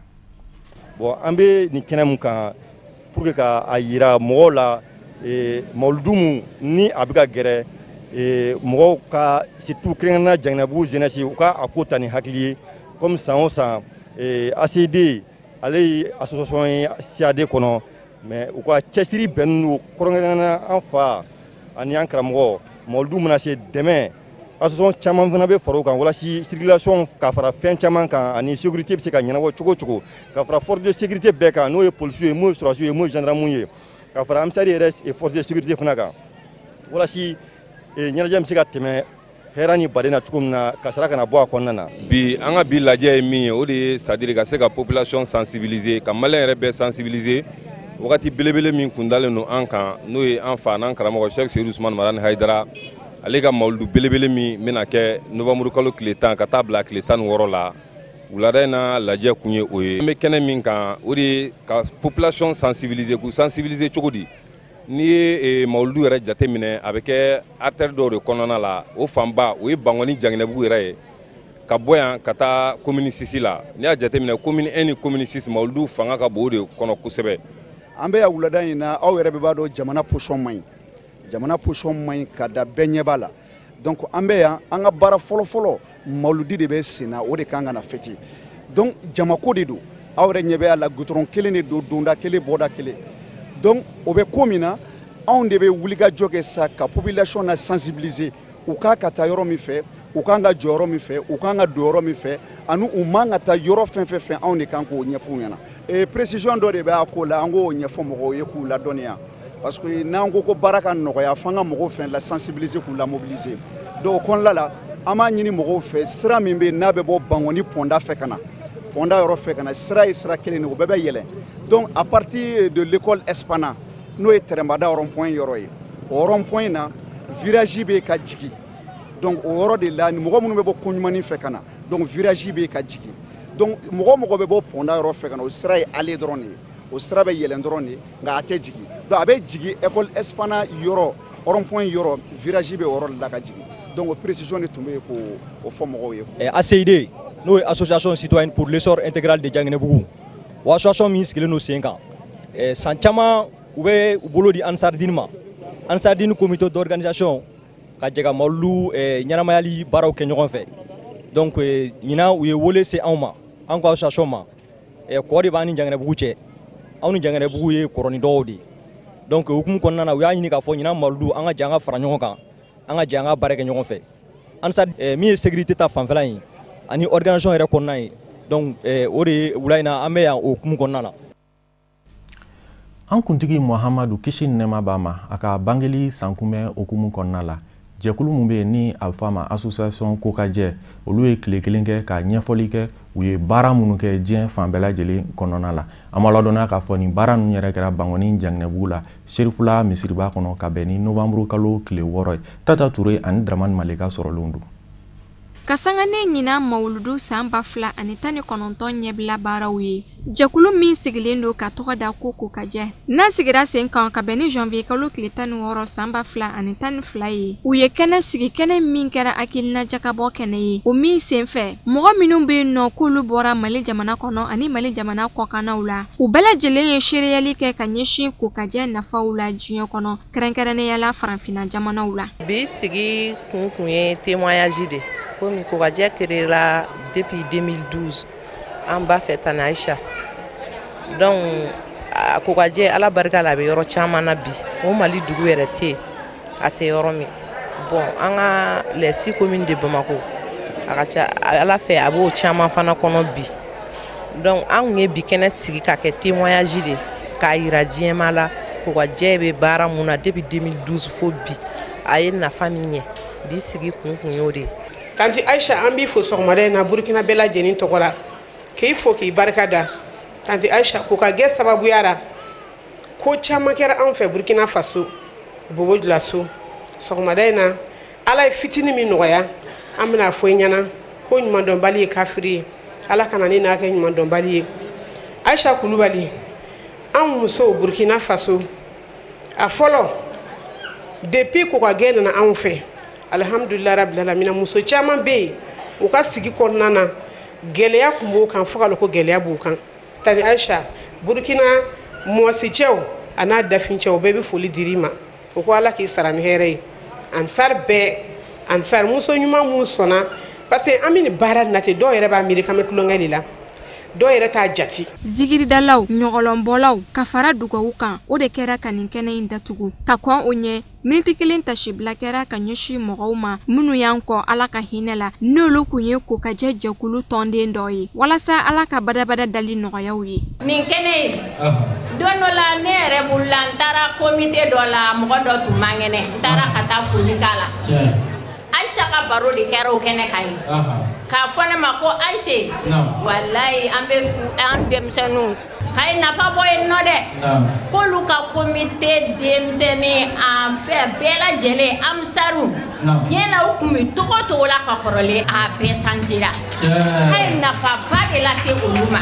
Bon, an bɛ nin kɛnɛ mun kan pour que ka a yira mɔgɔw la, mawuludu mun ni a bɛ ka gɛrɛ mɔgɔw ka, surtout kɛrɛnkɛrɛnnenya Janginɛbugu jeunesse, u ka a ko ta ni hakili ye. Comme san o san, ACD ale ye association ye CAD kɔnɔ, mais u ka cɛsiri bɛnnen don kɛrɛnkɛrɛnnenya an fa ani an karamɔgɔ mawuludu mana se dɛmɛ, association caman fana bɛ fara o kan walasa circulation ka fara fɛn caman kan ani sécurité bɛ se ka ɲɛnabɔ cogo o cogo, ka fara force de sécurité bɛɛ kan, n'o ye policiers ye, n'o ye sɔrɔdasiw ye, n'o ye gendarmes ye, ka fara AMSAR yɛrɛ force de sécurité fana kan, walasa ɲɛnajɛ bɛ se ka tɛmɛ hɛrɛ ni baden na cogo min na, ka sara kana bɔ a kɔnɔna na. Bi an ka bi lajɛ ye min ye, o de ye c'est à dire ka se ka population sensibiliser, ka malien yɛrɛ bɛɛ sensibiliser wagati belebele min kun dalen don an kan, n'o ye an fa n'an karamɔgɔ Cheikh Seydou Ousmane Madani Hayidara ale ka mawuludu belebele min bɛna kɛ novembre kalo tile 10 ka taa bila tile 16 la. Wulada in na lajɛ kun ye o ye. An bɛ kɛnɛ min kan, o de ye ka population sensibiliser, k'u sensibiliser cogo di? N'i ye mawuludu yɛrɛ jateminɛ, a bɛ kɛ artère dɔw de kɔnɔna la, o fanba o ye Bankɔni Janginɛbugu yɛrɛ ye, ka bɔ yan ka taa commune 6 la. N'i y'a jateminɛ, commune 1 ni commune 6 mawuludu fanga ka bon o de kɔnɔ kosɛbɛ. An bɛ yan wulada in na, aw yɛrɛ bɛɛ b'a dɔn jamana position man ɲi, jamana position man ɲi ka da bɛɛ ɲɛ b'a la. Donc an bɛ yan, an ka baara fɔlɔ-fɔlɔ mawuludi de bɛ sen na, o de kan ka na fêter. Donc jamako de don, aw yɛrɛ ɲɛ bɛ a la, goudron kelen de don, donda kelen, bɔda kelen. Donc o bɛ ko min na, anw de bɛ wulikajɔ kɛ sa ka population na sensibiliser, u k'a ka taa yɔrɔ min fɛ, u k'an ka jɔ yɔrɔ min fɛ, u k'an ka don yɔrɔ min fɛ, ani u man ka taa yɔrɔ fɛn fɛn fɛ, anw de kan k'o ɲɛfɔ u ɲɛna. Précision dɔ de bɛ a ko la, an k'o ɲɛfɔ mɔgɔw ye k'u ladɔnniya, parce que n'an ko ko baara ka nɔgɔya, f'an ka mɔgɔw fɛn la sensibiliser k'u la mobiliser. Donc o kɔnɔna la, an b'a ɲini mɔgɔw fɛ, sira min bɛ yen n'a bɛ bɔ Bankɔni pɔnda fɛ ka na, pɔnda yɔrɔ fɛ ka na, sira ye sira kelen de, o bɛɛ bɛ yɛlɛn. Donc à partir de l'école Espana, n'o ye Tɛrɛnbada rond-point yɔrɔ ye, o rond-point na virage bɛ ka jigin. Donc o yɔrɔ de la, mɔgɔ minnu bɛ bɔ Koɲumani fɛ ka na, donc virage bɛ ka jigin. Donc mɔgɔ mɔgɔ bɛ bɔ pɔnda yɔrɔ fɛ ka na, o sira ye aller dɔrɔn de ye, o sira bɛ yɛlɛn dɔrɔn de ye, nka a tɛ jigin. Donc a bɛ jigin école Espana yɔrɔ, rond-point yɔrɔ, virage bɛ o yɔrɔ de la ka jigin. Donc o précision de tun bɛ yen k'o fɔ mɔgɔw ye. ACID, n'o ye Association citoyenne pour l'essor intégral de Janginɛbugu, o association min sigilen don sen kan, san caman u bɛ u bolo di Ansardine ma, Ansardine comité d'organisation, ka jɛ ka mawuludu ɲɛnamayali baaraw kɛ ɲɔgɔn fɛ. Donc ɲinan u ye wele se anw ma, an ka association ma. Kɔ de b'an ni Janginɛbugu cɛ, anw ni Janginɛbugu ye kɔrɔni dɔgɔw de ye. Donc o hukumu kɔnɔna na, u y'a ɲini k'a fɔ ɲinan mawuludu an ka jɛ an ka fara ɲɔgɔn kan, an ka jɛ an ka baara kɛ ɲɔgɔn fɛ. Ansar min ye sécurité ta fanfɛla ye ani organisation yɛrɛ kɔnɔna ye. Donc o de ye wula in na an bɛ yan o hukumu kɔnɔna na. An kuntigi Muhamadu, kisi ni nɛɛma b'a ma, a ka bangeli sankunbɛn hukumu kɔnɔna la, jɛkulu min bɛ yen ni a bɛ fɔ a ma association Kokajɛ, olu ye tile kelen kɛ ka ɲɛfɔli kɛ u ye baara minnu kɛ diɲɛ fan bɛɛ lajɛlen kɔnɔna la. An b'a ladɔnniya k'a fɔ nin baara ninnu yɛrɛ kɛra Bankɔni Janginɛbugu la, Serifula misiriba kɔnɔ, ka bɛn ni novembre kalo tile 6 ye. Tata Ture ani Dramani Malika sɔrɔlenw don. Ka sanga ne ɲinan mawuludu san 2019 ɲɛbila baaraw ye, jɛkulu min sigilen don ka tɔgɔ da ko Kokajɛ, n'a sigira sen kan ka bɛn ni janvier kalo tile 16 san 2012 ye, u ye kɛnɛ sigi, kɛnɛ min kɛra hakilina jakabɔ kɛnɛ ye. O min senfɛ, mɔgɔ minnu bɛ yen nɔ k'olu bɔra Mali jamana kɔnɔ ani Mali jamana kɔkannaw la, u bɛɛ lajɛlen ye seereyali kɛ ka ɲɛsin Kokajɛ nafaw la diɲɛ kɔnɔ, kɛrɛnkɛrɛnnenya la farafinna jamanaw la. Bi sigi kun ye témoignage de komi Kokajɛ créé la depuis 2012, an b'a fɛ Tani Aïcha. Donc Kokajɛ, Ala barika la, a bɛ yɔrɔ caman na bi, o Mali dugu yɛrɛ tɛ yen a tɛ yɔrɔ min. Bon, an ka les 6 communes de Bamako, A ka ca Ala fɛ, a b'o caman fana kɔnɔ bi. Donc an kun ye bi kɛnɛ sigi ka kɛ témoignage de k'a yira diɲɛma la Kokajɛ bɛ baara mun na depuis 2012 fo bi, a ye nafa min ɲɛ. Bi sigi kun y'o de ye. Tanti Aïcha, an b'i fo sɔgɔmada in na Burukina bɛɛ lajɛlen tɔgɔ la, k'i fo k'i barika da. Tanti Aïcha, Kokajɛ sababuya la, ko caman kɛra anw fɛ Burukina Faso, Bobo Julaso. Sɔgɔmada in na, Ala ye fitinin min nɔgɔya, an bɛna fɔ i ɲɛna ko ɲumandɔnbali ye kafiri ye. Ala kana ne n'a kɛ ɲumandɔnbali ye. Aïcha Kulubali, anw musow Burukina Faso, a fɔlɔ, depuis Kokajɛ nana anw fɛ, alihamudulila rabil alamina, muso caman bɛ yen, u ka sigi kɔnɔna na, gɛlɛya tun b'o kan fo ka lɔn ko gɛlɛya b'u kan. Tani Aïcha, Burukina mɔsicɛw a n'a dafincɛw bɛɛ bɛ foli dir'i ma. O ko Ala k'i sara ni hɛrɛ ye. Ansar bɛɛ, ansar muso ɲuman mun sɔnna, parce que an bɛ nin baara nin na ten, dɔw yɛrɛ b'a miiri k'an bɛ tulonkɛ de la, dɔw yɛrɛ t'a jate. Zikiridalaw, ɲɔgɔlɔnbɔlaw ka fara dugawu kan, o de kɛra ka nin kɛnɛ in datugu. Ka kɔn o ɲɛ, miniti kelen tasibila kɛra ka ɲɛsin mɔgɔw ma minnu y'an kɔ Ala ka hinɛ la, n'olu kun ye Kokajɛ jɛkulu tɔnden dɔ ye, walasa Ala ka badabada dali nɔgɔyaw ye. Nin kɛnɛ in, don dɔ la, ne yɛrɛ bolila, n taara komite dɔ la, mɔgɔ dɔ tun man kɛnɛ, n taara ka taa foli k'a la. Aïcha ka baro de kɛra o kɛnɛ kan ye k'a fɔ ne ma ko Aïcha, walayi, an bɛ an denmisɛnninw k'a ye nafa bɔ yen nɔ dɛ, k'olu ka komite denmisɛnnin an fɛ bɛɛ lajɛlen amisaru diɲɛ la, u tun bɛ togo togo la ka kɔrɔlen, a bɛɛ sanjira, k'a ye nafaba de lase olu ma,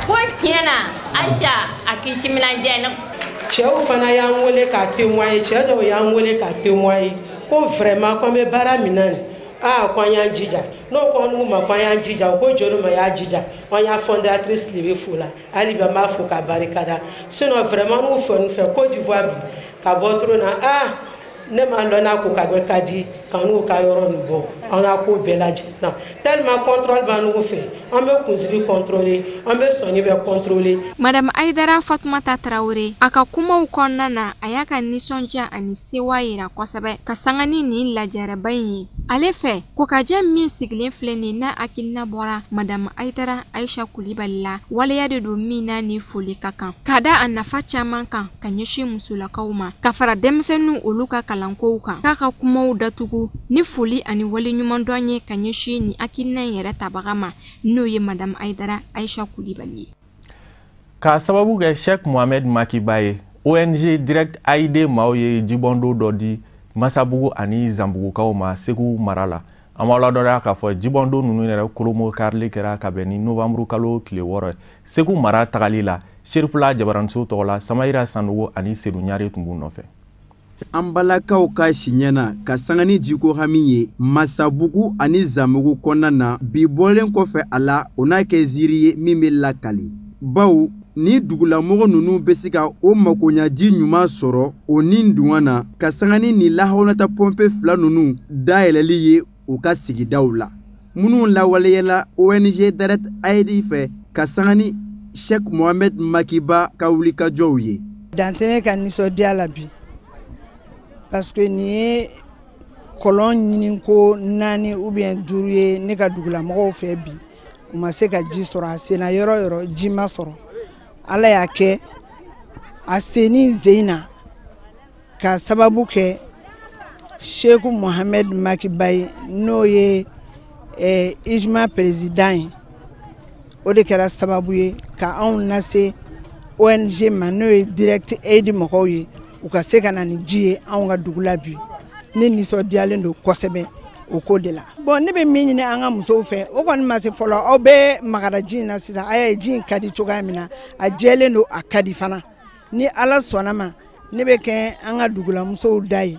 ko tiɲɛ na, Aïcha, a k'i timinandiya ne. Cɛw fana y'an wele k'a témoigner, cɛ dɔw y'an wele k'a témoigner ko vraiment ko an bɛ baara min na nin, aa, ko an y'an jija. N'o ko an n'u ma ko an y'an jija, o ko joli ma y'a jija. An y'a fondatrice de bɛ fo la hali bi, an b'a fo k'a barikada. Sinon vraiment, n'u fɛ fɛ Côte d'Ivoire bi ka bɔ trop na, aa, ne m'a lɔn n'a ko ka gbɛ ka di ka n'u ka yɔrɔ nin bɔ an ka ko bɛɛ lajɛlen na, tellement contrôle b'an n'u fɛ, an bɛ kunsigi contrôler, an bɛ sɔnni bɛ contrôler. Madame Aïdara Fatumata Traoré, a ka kumaw kɔnɔna na, a y'a ka nisɔndiya ani sewa yira kosɛbɛ ka sanga ni nin lajɛrɛba in ye. Ale fɛ, Kokajɛ min sigilen filɛ nin n'a hakilina bɔra Madame Aïdara Aïcha Kulibali la, waleya de don min n'a ni foli ka kan, ka da a nafa caman kan ka ɲɛsin musolakaw ma, ka fara denmisɛnninw olu ka kalankow kan. K'a ka kumaw datugu ni foli ani waleɲumandɔn ye ka ɲɛsin nin hakilina in yɛrɛ tabaga ma, n'o ye Madame Aïdara Aïcha Kulibali ye. K'a sababu kɛ Cheikh Mohamed Makiba ye, ONG Direct Aid maaw ye jibɔndo dɔ di Masabugu ani Zanbugukaw ma Segu mara la. An b'aw ladɔnniya k'a fɔ jibɔndo ninnu yɛrɛ kolomo karili kɛra ka bɛn ni novembre kalo tile 6 ye. Segu mara tagali la, Serifula Jabaranso tɔgɔ la, Samayira Sanogo ani Sedu Ɲare tun b'u nɔfɛ. An balakaw ka siɲɛna ka sanga ni jiko hami ye Masabugu ani Zanbugu kɔnɔna na bi, bɔlen kɔfɛ a la, o n'a kɛ ziiri ye min bɛ lakali, bawo ni dugulamɔgɔ ninnu bɛ se ka o makoɲaji ɲuman sɔrɔ o ni dungɔ na, ka sanga ni nin lahawulata pɔnpe fila ninnu dayɛlɛli ye u ka sigidaw la, minnu lawaleyala ONG Direct Aid fɛ, ka sanga ni Cheikh Mohamed Makiba ka wulikajɔw ye. Dan tɛ ne ka nisɔndiya la bi, parce que nin ye kɔlɔn ɲini ko 4 ou bien 5 ye ne ka dugulamɔgɔw fɛ bi, u ma se ka ji sɔrɔ. A senna yɔrɔ yɔrɔ, ji ma sɔrɔ. Ala y'a kɛ a senni zen na ka sababu kɛ Cheikh Mohamed Makiba ye, n'o ye IJMA président ye. O de kɛra sababu ye ka anw lase ONG ma, n'o ye Direct Aid mɔgɔw ye, u ka se ka na ni ji ye anw ka dugu la bi. Ne nisɔndiyalen don kosɛbɛ o ko de la. Bon, ne bɛ min ɲini an ka musow fɛ, o kɔni ma se fɔlɔ. Aw bɛ magara ji in na sisan, a y'a ye ji in ka di cogoya min na, a jɛlen don, a ka di fana. Ni Ala sɔnna ma, ne bɛ kɛ an ka dugulamusow da ye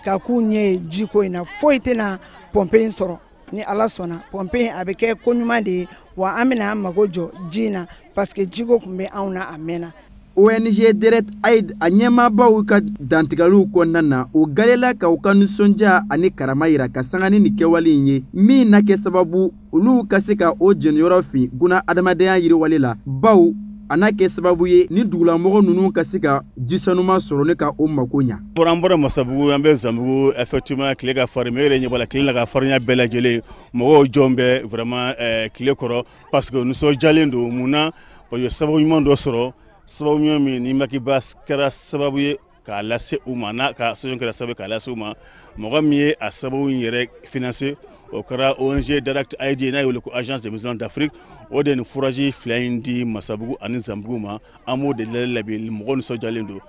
ka k'u ɲɛ ye jiko in na. Foyi tɛna pɔnpe in sɔrɔ. Ni Ala sɔnna, pɔnpe in a bɛ kɛ ko ɲuman de ye, wa an bɛna an mago jɔ ji in na, parce que jiko tun bɛ anw na a mɛnna. ONG Direct Aid a ɲɛmaabaw ka dantigɛliw kɔnɔna na, o galela ka u ka nisɔndiya ani karama yira ka sanga ni nin kɛwale in ye, min na kɛ sababu olu ka se ka o jɔnyɔrɔ fin guna adamadenya yiriwale la, bawo a n'a kɛ sababu ye ni dugulamɔgɔ ninnu ka se ka ji sanuman sɔrɔ ne ka o mako ɲa. An bɔra Masabugu, an bɛ Zanbugu, effectivement tile ka farin, mais e yɛrɛ ɲɛ b'a la tile la ka farinya bɛɛ lajɛlen, mɔgɔw jɔn bɛ vraiment tile kɔrɔ parce que nisɔndiyalen don. Mun na? Parce que sababu ɲuman dɔ sɔrɔ, sababu ɲuman min ni Makiba kɛra sababu ye k'a lase u ma, n'a ka association kɛra sababu ye k'a lase u ma. Mɔgɔ min ye a sababu in yɛrɛ financer, o kɛra ONG Direct Aid, n'a ye wele ko Agence des musulmans d'Afrique. O de ye nin forage fila in di Masabugu ani Zanbugu ma. An b'o de labɛn, mɔgɔw nisɔndiyalen don.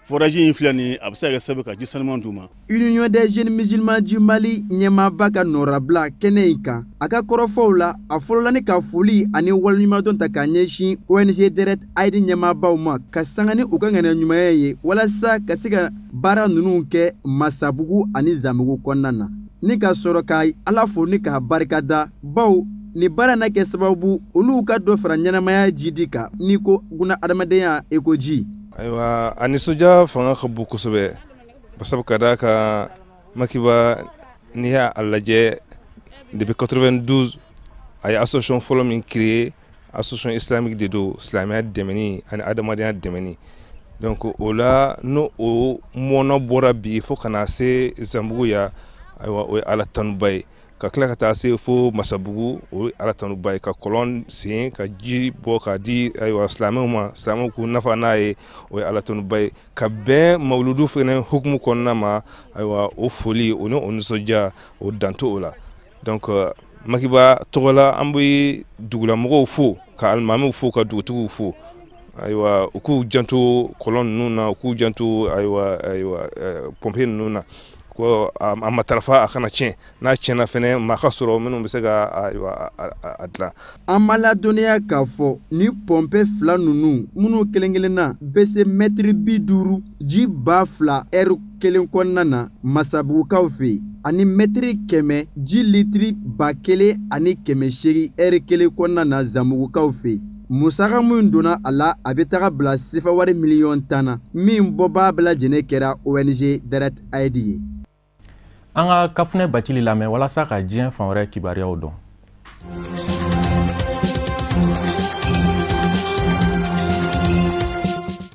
Forage in filɛ nin ye, a bɛ se ka kɛ sababu ka ji sanuman d'u ma. Union des jeunes musulmans du Mali ɲɛmaaba ka nɔrabila kɛnɛ in kan, a ka kɔrɔfɔw la, a fɔlɔla ni ka foli ani waleɲumandɔn ta k'a ɲɛsin ONG Direct Aid ɲɛmaabaw ma, ka sanga ni u ka ŋaniya ɲumanya ye walasa ka se ka baara ninnu kɛ Masabugu ani Zanbugu kɔnɔna na, ni ka sɔrɔ ka Ala fo ni k'a barikada, bawo ni baara n'a kɛ sababu olu ka dɔ fara ɲɛnamaya jidi kan n'i ko buna adamadenya eko ji. Ayiwa, a nisɔndiya fanga ka bon kosɛbɛ, sabu ka d'a kan Makiba, n'i y'a lajɛ depuis 92 a ye association fɔlɔ min créé, association islamique de don, silamɛya dɛmɛni ani adamadenya dɛmɛni. Donc o la, n'o o mɔnɔ bɔra bi fo ka na se Zanbugu yan, ayiwa, o ye Ala tanuba ye. Ka tila ka taa se fo Masabugu, o ye Ala tanuba ye, ka kɔlɔn sen ka ji bɔ k'a di ayiwa silamɛw ma, silamɛw k'u nafa n'a ye, o ye Ala tanuba ye. Ka bɛn mawuludu fɛnɛ hukumu kɔnɔna ma, ayiwa, o foli o ni o nisɔndiya o dan t'o la. Donc Makiba tɔgɔ la, an bɛ dugulamɔgɔw fo, ka alimamiw fo, ka dugutigiw fo. Ayiwa, u k'u janto kɔlɔn ninnu na, u k'u janto ayiwa pɔnpe ninnu na, ko a matarafa a kana tiɲɛ, n'a tiɲɛna fɛnɛ maa ka sɔrɔ minnu bɛ se ka ayiwa a dilan. An ma ladɔnniya k'a fɔ ni pɔnpe fila ninnu minnu kelen kelenna bɛ se mɛtiri 50 ji 2000 ɛri kelen kɔnɔna na Masabugukaw fɛ yen, ani mɛtiri 100 ji litiri 1800 ɛri kelen kɔnɔna na Zanbugukaw fɛ yen. Musaka min donna a la, a bɛ taga bila sefa wari miliyɔn 10 na, min bɔbaa bɛɛ lajɛlen kɛra ONG Direct Aid ye. An ka Kafunɛ Bacili lamɛn walasa ka diɲɛ fan wɛrɛ kibaruyaw dɔn.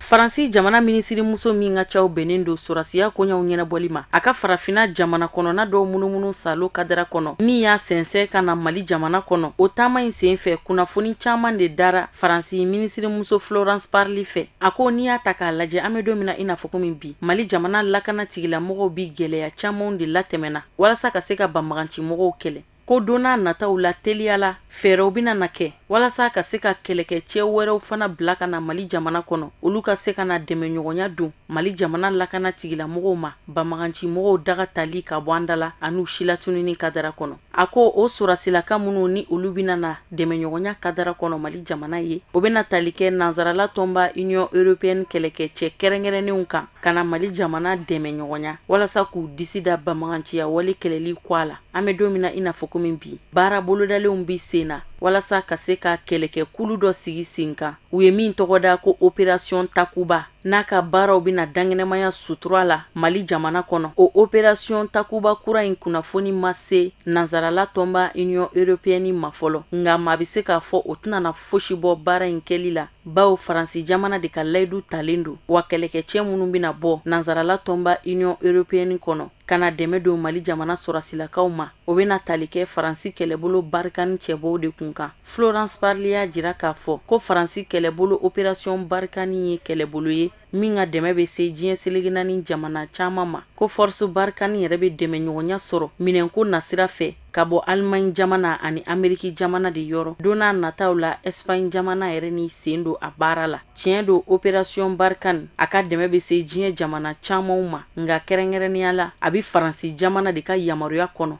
Faransi jamana minisirimuso min ka caw bɛnnen don sɔrɔsiya koɲɛw ɲɛnabɔli ma, a ka farafinna jamana kɔnɔna dɔw munumunu salo kadara kɔnɔ, min y'a sɛnsɛn ka na Mali jamana kɔnɔ. O taama in sen fɛ, kunnafoni caman de dara Faransi minisirimuso Florence Parly fɛ. A ko n'i y'a ta k'a lajɛ, an bɛ don min na i n'a fɔ komi bi, Mali jamana lakana tigilamɔgɔw bi gɛlɛya camanw de latɛmɛna walasa ka se ka banbagancimɔgɔw kɛlɛ. Ko don n'a nataw la teliya la, fɛɛrɛw bɛna na kɛ walasa ka se ka kɛlɛkɛcɛ wɛrɛw fana bila ka na Mali jamana kɔnɔ, olu ka se ka na dɛmɛɲɔgɔnya don Mali jamana lakana tigilamɔgɔw ma banbagancimɔgɔw daga tali ka bɔ an da la an'u silatununi kadara kɔnɔ. A ko o sɔrɔsilaka minnu ni olu bɛna na dɛmɛɲɔgɔnya kadara kɔnɔ Mali jamana ye, o bɛna tali kɛ nansarala tɔnba Union européenne kɛlɛkɛcɛ kɛrɛnkɛrɛnnenw kan ka na Mali jamana dɛmɛɲɔgɔnya walasa k'u disi da banbaganciya wale kɛlɛli kɔ a la. An bɛ don min na i n'a fɔ komi bi, baara bolodalenw bi sen na walasa ka se ka kɛlɛkɛkulu dɔ sigi sen kan, u ye min tɔgɔ da ko opération Takuba, n'a ka baaraw bɛna dankɛnɛmaya sutura la Mali jamana kɔnɔ. O opération Takuba kura in kunnafoni ma se nansarala tɔnba Union européenne ma fɔlɔ, nka maa bɛ se k'a fɔ o tɛna na fosi bɔ baara in kɛli la, bawo Faransi jamana de ka layidu talen don, wa kɛlɛkɛcɛ minnu bɛna bɔ nansarala tɔnba Union européenne kɔnɔ ka na dɛmɛ don Mali jamana sɔrɔsilakaw ma, o bɛna tali kɛ Faransi kɛlɛbolo Barkhane cɛbɔw de kun kan. Florence Parly y'a jira k'a fɔ ko Faransi kɛlɛbolo opération Barkhane ye kɛlɛbolo ye min ka dɛmɛ bɛ se diɲɛ seleke naani jamana caman ma, ko force Barkhane yɛrɛ bɛ dɛmɛɲɔgɔnya sɔrɔ minɛnko nasira fɛ ka bɔ Allemagne jamana ani Ameriki jamana de yɔrɔ. Don n'a nataw la, Espagne jamana yɛrɛ ni sen don a baara la. Tiɲɛ don, opération Barkhane a ka dɛmɛ bɛ se diɲɛ jamana camanw ma, nka kɛrɛnkɛrɛnnenya la a bɛ Faransi jamana de ka yamaruya kɔnɔ.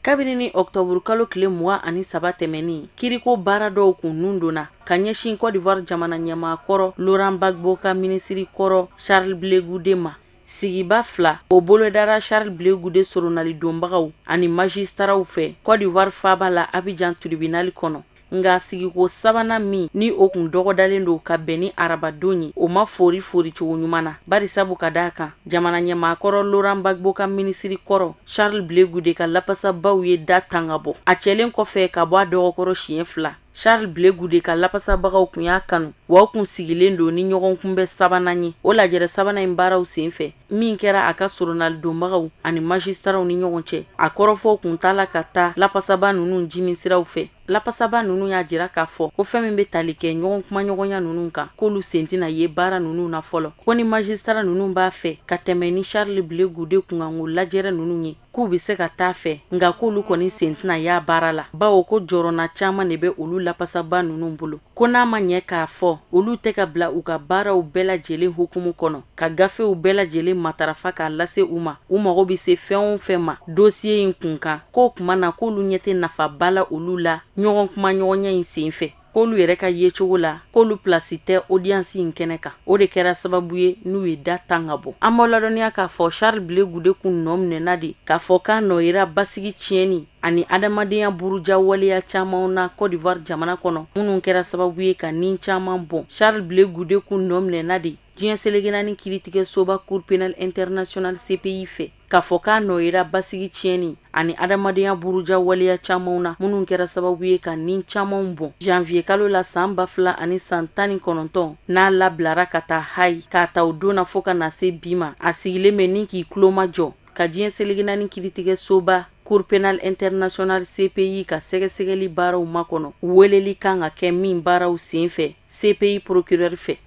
Kabini ni ɔktɔburu kalo tile 23 tɛmɛnen, kiriko baara dɔw kun nun donna ka ɲɛsin Côte d'Ivoire jamana ɲɛmaa kɔrɔ Laurent Gbagbo ka minisiri kɔrɔ Charles Blé Goudé ma. Sigiba fila o bolodara Charles Blé Goudé soronali donbagaw ani magistaraw fɛ Côte d'Ivoire faaba la Abidjan tribunal kɔnɔ. Nka sigiko sabanan min ni o kun dɔgɔdalen don ka bɛn ni arabadon ye, o ma fori fori cogo ɲuman na, barisabu ka d'a kan jamana ɲɛmaakɔrɔ Laurent Gbagbo ka minisiri kɔrɔ Charles Blé Goudé ka lapasabaw ye da tan ka bɔ. A cɛlen kɔfɛ ka bɔ a dɔgɔkɔrɔ siɲɛ 2, Charles Blé Goudé ka lapasabagaw kun y'a kanu, wa u kun sigilen don ni ɲɔgɔn kunbɛn sabanan ye. O lajɛrɛ sabanan in baaraw senfɛ min kɛra a ka soronalidonbagaw ani magistratw ni ɲɔgɔn cɛ, a kɔrɔfɔw kun t'a la ka taa lapasaba ninnu jimisiraw fɛ. Lapasaba ninnu y'a jira k'a fɔ ko fɛn min bɛ tali kɛ ɲɔgɔn kumaɲɔgɔnya ninnu kan, k'olu sen tɛna ye baara ninnu na fɔlɔ. Ko ni magistrat ninnu b'a fɛ ka tɛmɛ ni Charles Blé Goudé kunkanko lajɛrɛ ninnu ye, k'u bɛ se ka taa fɛ, nka k'olu kɔni sen tɛna y'a baara la, bawo ko jɔrɔna caman de bɛ olu lapasaba ninnu bolo. Ko n'a ma ɲɛ k'a fɔ olu tɛ ka bila u ka baaraw bɛɛ lajɛlen hukumu kɔnɔ, ka gafew bɛɛ lajɛlen matarafa k'a lase u ma, u mago bɛ se fɛn o fɛn ma dosiye in kun kan, k'o tuma na k'olu ɲɛ tɛ nafaba la olu la ɲɔgɔn kumaɲɔgɔnya in sen fɛ. K'olu yɛrɛ ka yecogo la, k'olu pilasi tɛ audience in kɛnɛ kan. O de kɛra sababu ye n'u ye da tan ka bɔ. An b'aw ladɔnniya k'a fɔ Charles Blé Goudé kun nɔ minɛna de k'a fɔ k'a nɔ yera basigi tiɲɛni ani adamadenya buruja waleya camanw na Côte d'Ivoire jamana kɔnɔ, minnu kɛra sababu ye ka nin caman bɔn. Charles Blé Goudé kun nɔ minɛna de diɲɛ seleke naani kiiritigɛsoba Cour pénale internationale CPI fɛ, k'a fɔ k'a nɔ yera basigi tiɲɛni ani adamadenya buruja waleya camanw na, minnu kɛra sababu ye ka nin camanw bɔn. Janvier kalo la san 2019, n'a labilara ka taa Hayi, k'a ta o don na fo ka na se bi ma, a sigilen bɛ ni k'i tulomajɔ ka diɲɛ seleke naani kiiritigɛsoba Cour pénale internationale CPI ka sɛgɛsɛgɛli baaraw makɔnɔ, weleli kan ka kɛ min baaraw sen fɛ CPI procureur fɛ.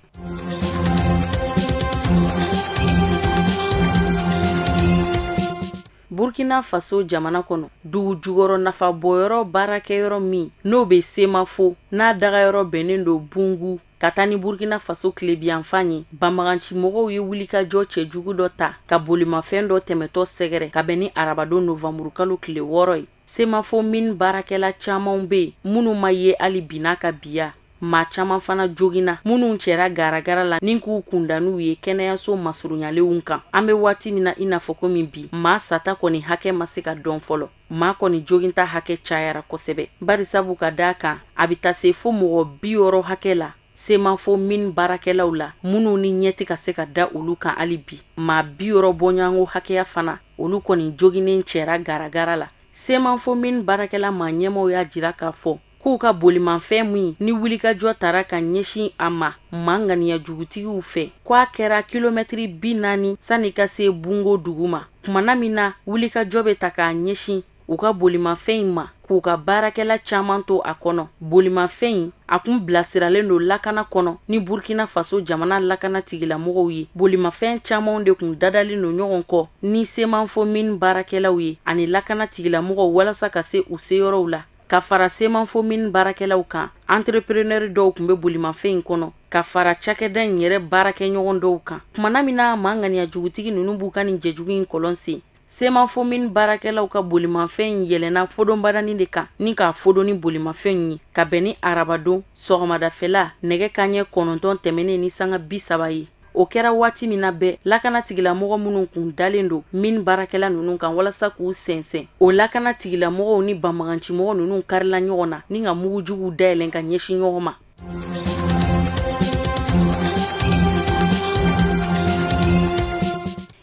Burkina Faso jamana kɔnɔ, dugu jukɔrɔ nafabɔyɔrɔ baarakɛyɔrɔ min n'o bɛ Semafo, n'a dagayɔrɔ bɛnnen don Bungu ka taa ni Burkina Faso tilebiyanfan ye, banbagancimɔgɔw ye wulikajɔ cɛjugu dɔ ta ka bolimafɛn dɔ tɛmɛtɔ sɛgɛrɛ ka bɛn ni arabadon novanburukalo tile 6 ye. Semafo min baarakɛla camanw bɛ yen minnu ma ye hali bi n'a ka biya, maa caman fana joginna minnu cɛra garagara la ni k'u kunda n'u ye kɛnɛyaso masurunyalenw kan. An bɛ waati min na i n'a fɔ komi bi, maa sata kɔni hakɛ ma se ka dɔn fɔlɔ, maa kɔni joginta hakɛ cayara kosɛbɛ, barisabu ka d'a kan a bɛ taa se fo mɔgɔ 60 hakɛ la Semafo min baarakɛlaw la, minnu ni ɲɛ tɛ ka se ka da olu kan hali bi. Maa 60 bɔɲɔgɔnko hakɛya fana, olu kɔni joginen cɛra garagara la. Semafo min baarakɛla maa ɲɛmaaw y'a jira k'a fɔ k'u ka bolimafɛn min ni wulikajɔ tara ka ɲɛsin a ma maa ŋaniya jugutigiw fɛ, k'a kɛra kilomɛtiri 40 sanni ka se Bungo dugu ma. Kumana min na wulikajɔ bɛ ta k'a ɲɛsin u ka bolimafɛn in ma, k'u ka baarakɛla caman to a kɔnɔ. Bolimafɛn in a kun bilasiralen don lakana kɔnɔ ni Burkina Faso jamana lakana tigilamɔgɔw ye. Bolimafɛn camanw de kun dadalen don ɲɔgɔn kɔ ni Semafo min baarakɛlaw ye ani lakana tigilamɔgɔw walasa ka se u seyɔrɔw la. Ka fara Semafo min baarakɛlaw kan, entrepreneur dɔw tun bɛ bolimafɛn in kɔnɔ, ka fara cakɛda in yɛrɛ baarakɛɲɔgɔn dɔw kan. Kumana min na maa ŋaniya jugutigi ninnu b'u ka nin jɛjugu in kɔlɔn sen, Semafo min baarakɛlaw ka bolimafɛn in yɛlɛnna fodonbadanin de kan ni k'a fodon ni bolimafɛn in ye, ka bɛn ni arabadon sɔgɔmadafɛla nɛgɛ kanɲɛ 9 tɛmɛnen ni sanga 30 ye. O kɛra waati min na bɛɛ lakana tigilamɔgɔ minnu kun dalen don min baarakɛla ninnu kan walasa k'u sɛnsɛn, o lakana tigilamɔgɔw ni banbagancimɔgɔ ninnu karila ɲɔgɔn na ni ka mugujuguw dayɛlɛn ka ɲɛsin ɲɔgɔn ma.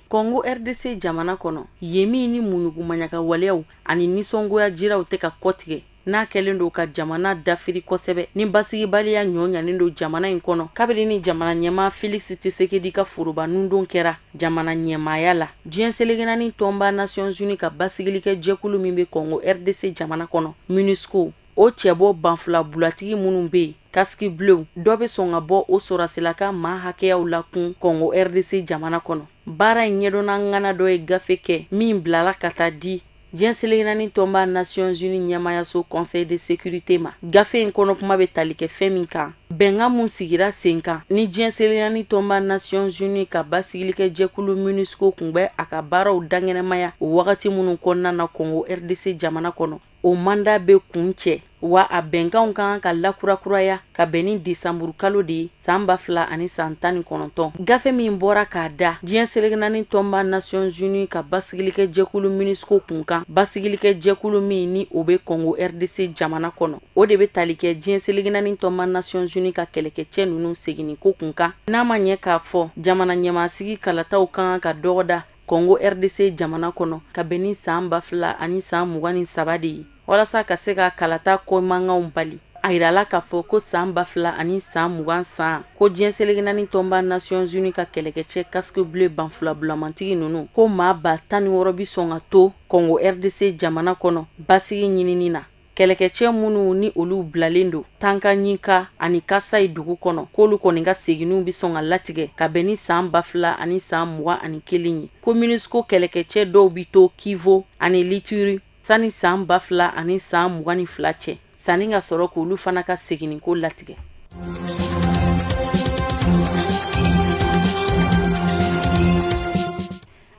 Congo RDC jamana kɔnɔ, yen min ni muɲugumaɲaga waleyaw ani nisɔngoya jiraw tɛ ka kɔtigɛ, n'a kɛlen don ka jamana dafiri kosɛbɛ ni basigibaliya ɲɔɲanen don jamana in kɔnɔ kabini ni jamana ɲɛmaa Felix Tshisekedi ka foroba nundon kɛra jamana ɲɛmaaya la. Diɲɛ seleke naani tɔnba Nations Unies ka basigilikɛ jɛkulu min bɛ Congo RDC jamana kɔnɔ, MONUSCO, o cɛbɔ banfula bulatigi minnu bɛ yen, casque bleu, dɔ bɛ sɔn ka bɔ o sɔrɔsilaka maa hakɛyaw la kun Congo RDC jamana kɔnɔ. Baara in ɲɛdɔnna ŋana dɔ ye gafe kɛ min bilala ka taa di diɲɛ seleke naani tɔnba Nations Unies ɲɛmaayaso Conseil de sécurité ma. Gafe in kɔnɔ kuma bɛ tali kɛ fɛn min kan, bɛnkan mun sigira sen kan ni diɲɛ seleke naani tɔnba Nations Unies ka basigilikɛ jɛkulu MONUSCO kun bɛ a ka baaraw dankɛnɛmaya o wagati minnu kɔnɔna na Congo RDC jamana kɔnɔ, o mandat bɛ kun cɛ Wa a bɛnkanw kan ka lakurakuraya ka bɛn ni desanburu kalo de ye san 2019. Gafe min bɔra k'a da diɲɛ seleke naani tɔnba Nations Unies ka basigilikɛ jɛkulu MINUSCO kun kan, basigilikɛ jɛkulu min ni o bɛ Congo RDC jamana kɔnɔ, o de bɛ tali kɛ diɲɛ seleke naani tɔnba Nations Unies ka kɛlɛkɛcɛ ninnu seginni ko kun kan. N'a ma ɲɛ k'a fɔ jamana ɲɛmaasigi kalataw kan ka dɔgɔda Congo RDC jamana kɔnɔ ka bɛn ni san 2023 de ye, walasa ka se ka kalata ko mankanw bali. A yirala k'a fɔ ko san 2020 san ko diɲɛ seleke naani tɔnba Nations Unies ka kɛlɛkɛcɛ casque bleu banfulabulamantigi ninnu ko maa 16,000 bi sɔn ka to Congo RDC jamana kɔnɔ basigi ɲinini na. Kɛlɛkɛcɛ minnu ni olu bilalen don Tanganyika ani Kasayi dugu kɔnɔ, k'olu kɔni ka seginniw bi sɔn ka latigɛ ka bɛn ni san 2021 ye. Ko MINUSCO kɛlɛkɛcɛ dɔw bi to Kivu ani Lituri sani san 2022 cɛ, sanni ka sɔrɔ k'olu fana ka seginniko latigɛ.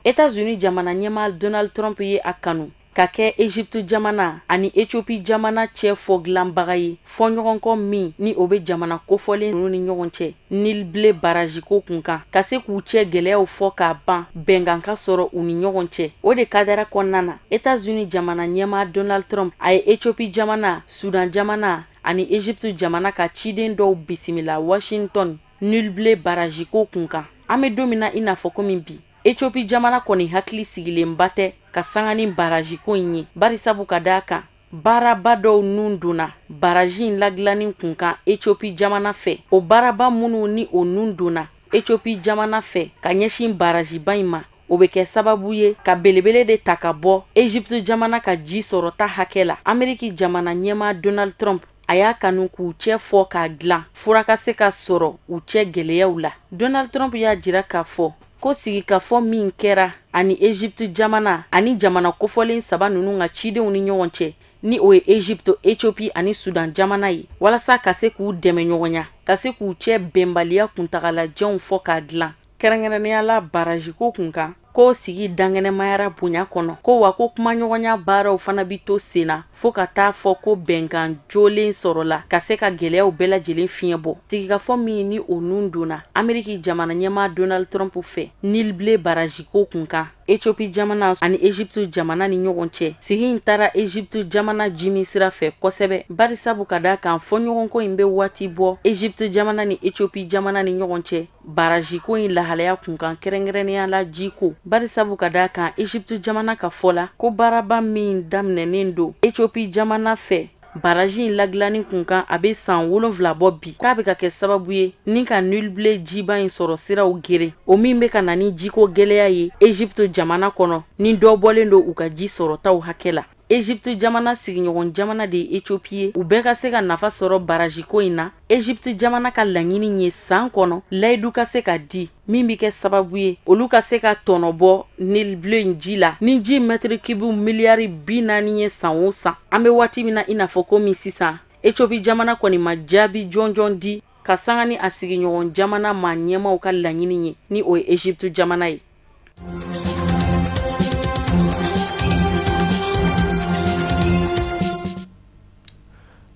États-Unis jamana ɲɛmaa Donald Trump ye a kanu ka kɛ Egypte jamana ani Ethiopie jamana cɛ fɔgilanbaga ye, fɔɲɔgɔnkɔ min ni o bɛ jamana kofɔlen ninnu ni ɲɔgɔn cɛ Nil Bleu barrage ko kun kan, ka se k'u cɛ gɛlɛyaw fɔ k'a ban, bɛnkan ka sɔrɔ u ni ɲɔgɔn cɛ. O de kadara kɔnɔna na, États-Unis jamana ɲɛmaa Donald Trump a ye Ethiopie jamana, Sudan jamana ani Egypte jamana ka ciden dɔw bisimila Washington Nil Bleu barrage ko kun kan. An bɛ don min na i n'a fɔ komi bi, Ethiopie jamana kɔni hakili sigilenba tɛ ka sanga ni barrage ko in ye, barisabu ka d'a kan baaraba dɔw nun donna barrage in ladilanni kun kan Ethiopie jamana fɛ. O baaraba minnu ni o nun donna Ethiopie jamana fɛ ka ɲɛsin barrage ba in ma, o bɛ kɛ sababu ye ka belebele de ta ka bɔ Egypte jamana ka ji sɔrɔta hakɛ la. Ameriki jamana ɲɛmaa Donald Trump a y'a kanu k'u cɛ fɔ k'a dilan fura ka se ka sɔrɔ u cɛ gɛlɛyaw la. Donald Trump y'a jira k'a fɔ ko sigikafɔ min kɛra ani Egypte jamana ani jamana kofɔlen saba ninnu ka cidenw ni ɲɔgɔn cɛ, ni o ye Egypte, Ethiopie ani Sudan jamana ye, walasa ka se k'u dɛmɛ ɲɔgɔnya, ka se k'u cɛ bɛnbaliya kuntagalajɛw fɔ k'a dilan, kɛrɛnkɛrɛnnenya la barrage ko kun kan, ko sigi dankɛnɛmayara bonya kɔnɔ, ko wa ko kumaɲɔgɔnya baaraw fana bi to sen na fo ka taa fɔ ko bɛnkan jolen sɔrɔla ka se ka gɛlɛyaw bɛɛ lajɛlen fiɲɛ bɔ. Sigikafɔ min ni o nun donna Ameriki jamana ɲɛmaa Donald Trump fɛ Nil Bleu barrage ko kun kan Ethiopie jamana ani Egypte jamana ni ɲɔgɔn cɛ, sigi in taara Egypte jamana jimi sira fɛ kosɛbɛ, barisabu ka d'a kan fɔɲɔgɔnkɔ in bɛ waati bɔ Egypte jamana ni Ethiopie jamana ni ɲɔgɔn cɛ barrage ko in lahalaya kun kan, kɛrɛnkɛrɛnnenya la jiko, barisabu ka d'a kan Egypte jamana ka fɔ la ko baaraba min daminɛnen don Ethiopie jamana fɛ barrage in ladilanni kun kan, a bɛ san 7 bɔ bi, k'a bɛ ka kɛ sababu ye ni ka Nil Bleu jiba in sɔrɔ siraw geren, o min bɛ ka na ni jiko gɛlɛya ye Egypte jamana kɔnɔ, ni dɔ bɔlen don u ka ji sɔrɔtaw hakɛ la. Egypte jamana sigiɲɔgɔn jamana de ye Ethiopie ye, u bɛɛ ka se ka nafa sɔrɔ barrage ko in na. Egypte jamana ka laɲini ye san kɔnɔ layidu ka se ka di min bɛ kɛ sababu ye olu ka se ka tɔnɔ bɔ Nil Bleu in ji la, ni ji mètre cube miliyari 40 ye san o san. An bɛ waati min na i n'a fɔ komi sisan, Ethiopie jamana kɔni ma jaabi jɔnjɔn di ka sanga ni a sigiɲɔgɔn jamana maa ɲɛmaaw ka laɲini ye, ni o ye Egypte jamana ye.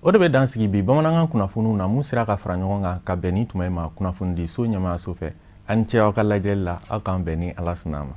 O de bɛ dan sigi bi bamanankan kunnafoniw na mun sera ka fara ɲɔgɔn kan ka bɛn ni tuma in ma kunnafonidiso ɲɛmaayaso fɛ. Aw ni ce aw ka lajɛli la, aw k'an bɛn ni Ala sɔnna a ma.